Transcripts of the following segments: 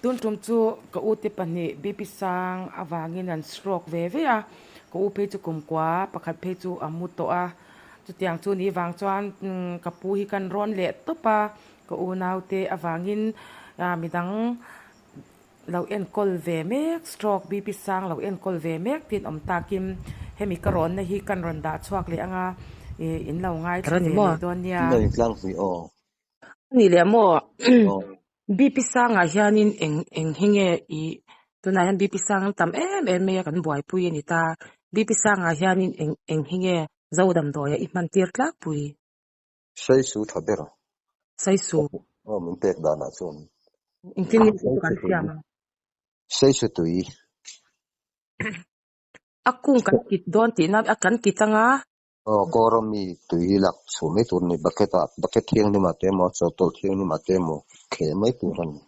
Tun tum chu ka ute pahnih BP sang avangin an stroke ve ve a, ka u phei chu kumkua pakhat phei chu a mu tawh a, chutiang chu ni vang chuan ka pu hi kan rawn leh tawp a, ka unaute avangin midang lo enkawl ve mek stroke BP sang lo enkawl ve mek tin awm takin hemi ka rawnna hi kan rawn dah chhuak leh anga ih in lo ngaithla ve leh dawn nia. Ani leh maw BP sangah hianin eng eng hi nge ih tunah hian BP sang an tam em em mai a kan buaipui a ni ta BP sangah hianin eng eng hi nge zo damdawi a i hman tir tlangpui. Saisu tha ber a. Saisu. Aw min pek danah chuan. Engtin nge chu kan siam ang? Saisu tui. A kung kan kit dawn tihna a kan kit anga. Aw kawra mi tui hi lak chhuah mai tur a ni bucket ah bucket thianghlim ah te emaw chawhtawlh thianghlim ah te emaw kheh mai tur a ni.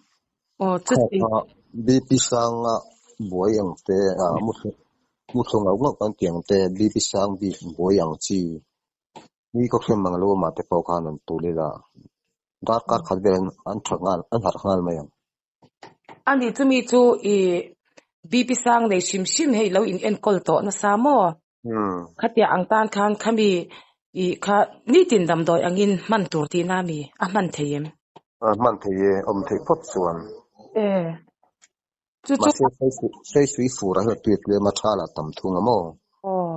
Aw chuti. Kha BP sanga buai ang te ah mu thlu ngauh ngauh kan tih ang te BP sang bik buai ang chi Mi ka hriam ang lo amah te pawh khan an tul ila darkar khat vel an that nghal an harh nghal mai ang. Ani chumi chu i BP sang nei hrim hrim hei lo in enkawl tawh nasa maw? Khatia ang tan khan khami i kha nitin damdawi angin hman tur tihna mi a hman thei em? A hman thei e, awm theih phawt chuan. E. Chu chu. Mahse saisui fur ah hian tui a tlem a tha lah tam thung a maw? Aw.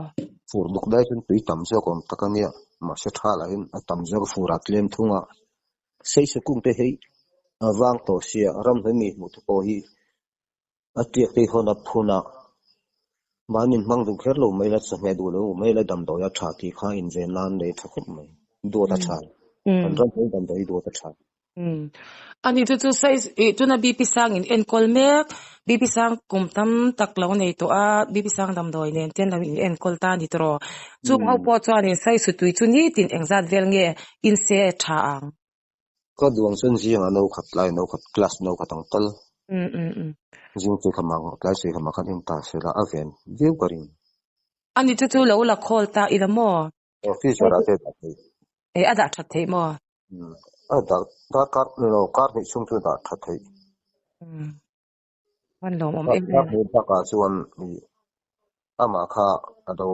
Fur bawk dai chuan tui tam zawk a awm tak a nia, mahse tha lah hian a tam zawk a fur ah tlem thung a. Saisu kung te hi a vang tawh sia, ramhnuai mi hmuh te pawh hi a tiak te hi hawn a phun a, mahni inhmang duh kher lo mai la, chawhmeh duh lo mai la damdawi a tha tih kha inven nan nei tha khawp mai, duat a tha. Kan ramhnuai damdawi hi duat a tha. Ani chu chu sai ih tuna BP sang in enkawl mek BP sang kum tam tak lo nei tawh a BP sang damdawi nen te an lo in enkawl ta a ni tawh chung ho pawh chuanin sai sutui chu nitin engzat vel nge in se tha ang. Ka duang chuan zingah no khat lai no khat class no khat ang tal zing chei khamah tlai chei khamah khan en ta se la a ven viau ka ring. Ani chu chu lo la khawl ta ila maw? Officer ah te a dah theih. E a dah that theih maw? A dah dah kar ni lo kar hnih chhung chu dah tha theih. An lawm awm em em. Kar hnih bakah chuan ih amah kha a lo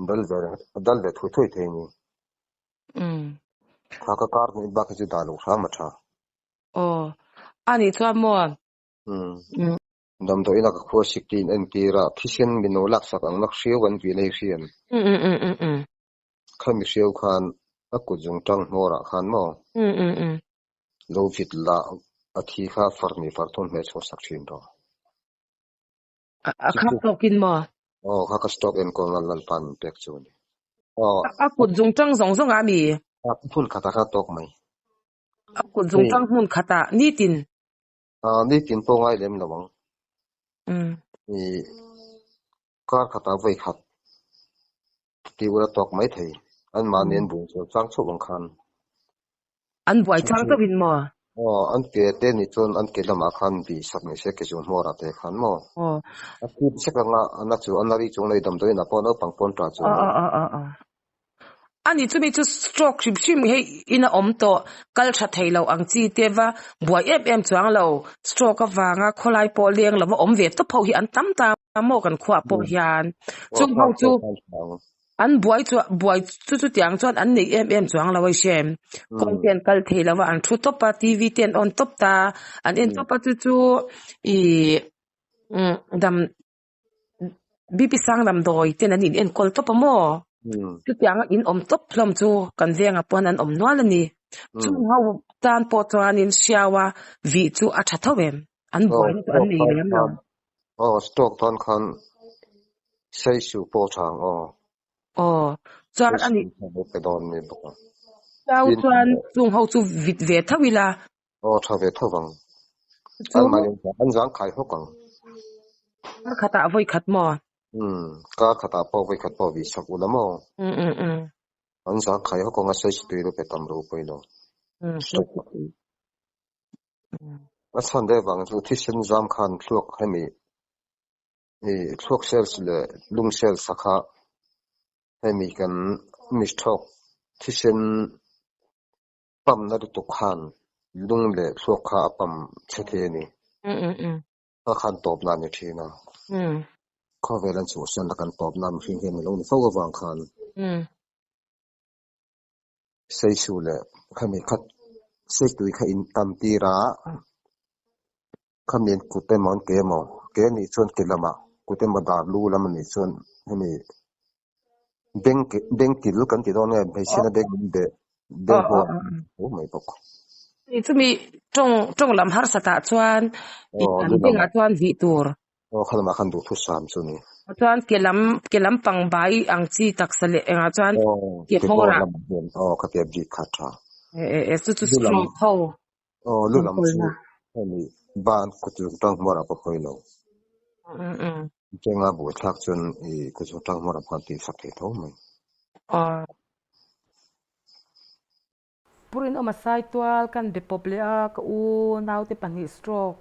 dal ve a dal ve thui thui thei a ni. Kha ka kar hnih bak hi chu dah loh hram a tha. Aw anih chuan maw? Damdawiin a ka khua sik tiin entir a thisen min lo laksak ang nak hriau kan vih na hi hrian. Khami hriau khan a kut zung tang hmawrah khan maw lo vit la a thi kha far ni far thum hmeh chhuah sak thin rawh. A kha tawkin maw? Aw kha ka stock enkawl ngal Lalpa'n min pek chu a ni. Aw. A kut zung tang zawng zawng ah mi? A hmun khatah kha tawk mai. A kut zung tang hmun khatah nitin? Nitin pawh ngai lem lo ang. Kar khatah vawi khat ti ula tawk mai thei. An mahni an buai chuan chang chauh ang khan. An buai chang chauh in maw? Aw, an ke te nih chuan an ke lamah khan bih sak ni se ke chu hmawrah te khan maw? Aw. A thip sek anga ana chu a nari chung lei damdawiin ah pawh naupang pawn ṭah chuan. Aw aw aw aw. Ani chumi chu stroke hrim hrim hei in a awm tawh kal tha thei lo ang chi te va buai em em chuang lo stroke avanga khawlai pawh leng lova awm ve tawp ho hi an tam ta maw kan khuah pawh hian chung ho chu an buai chu buai chu chutiang chuan an nei em em chuang lo a i hrem kawng te an kal thei lo a an thu tawp a T V te an on tawp ta an en tawp a chu chu ih dam BP sang damdawi ten an in enkawl tawp a maw? Chutianga in awm tawp hlawm chu kan vengah pawh an awm nual a ni. Chung ho tan pawh chuanin hriau a vih chu a tha tho em? An buaina chu an nei lem lo. Aw stroke tan khan saisuh pawh tha ang aw. Aw chuan a ni. Pe dawn ni bawk a. Hriau chuan chung ho chu vit ve tho ila. Aw tha ve tho vang. An mahni an zang khai hawk ang. Kar khatah vawi khat maw? Umm, kar khatah pawh vawi khat pawh vih sak ula maw? Umm umm umm. An zang khai hawk ang a sawi tui lo pe tam ro pawh ilo. Umm, sawi tui. A chhan deuh vang chu thisen zam khan thluak hemi i thluak cells leh lung cells a kha hemi kan mistawk thisen pump na lutuk khan Lung leh thluak kha a pam chhe thei a ni. Kha khan tawpna a ni thin a. Khawvel an chhuahsan a kan tawpna mihring hian a lo ni fo avang khan Seisu leh khami kha Seitui kha in tam tir a, khami an kut emaw an ke emaw, ke a nih chuan ke lamah kut emaw dar lu lam a nih chuan hemi beng beng kil kan ti dawn nge hmeichhiana beng in beh beng huan tho mai bawk. Ni chumi tawng tawng lam harsatah chuan an bengah chuan vih tur. Aw kha lamah khan duhthusam chu ni. Chuan ke lam ke lam pang bai ang chi taksa leh engah chuan ke hmawr ah. Aw khatia bik kha tha. E e e chu chu stroke ho. Aw lu lam chu hemi ban kut zung tang hmawr ah pawh pawi lo. Chenga buaithlak chuan i kut zung tang hmawr ah pawh an tihsak thei tho mai. Aw. Purin awm a sai tual kan be pawp leh a, ka u naute pahnih stroke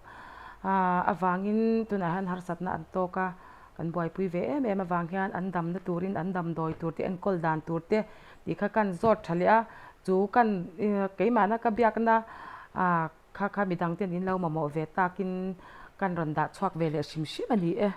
avangin tunah hian harsatna an tawk a, kan buaipui ve em em avang hian an damna turin an damdawi tur te enkawl dan tur te tih kha kan zawt tha leh a, chu kan keimahna ka biakna kha kha midang ten in lo mamawh ve takin kan rawn dah chhuak ve leh hrim hrim a ni e.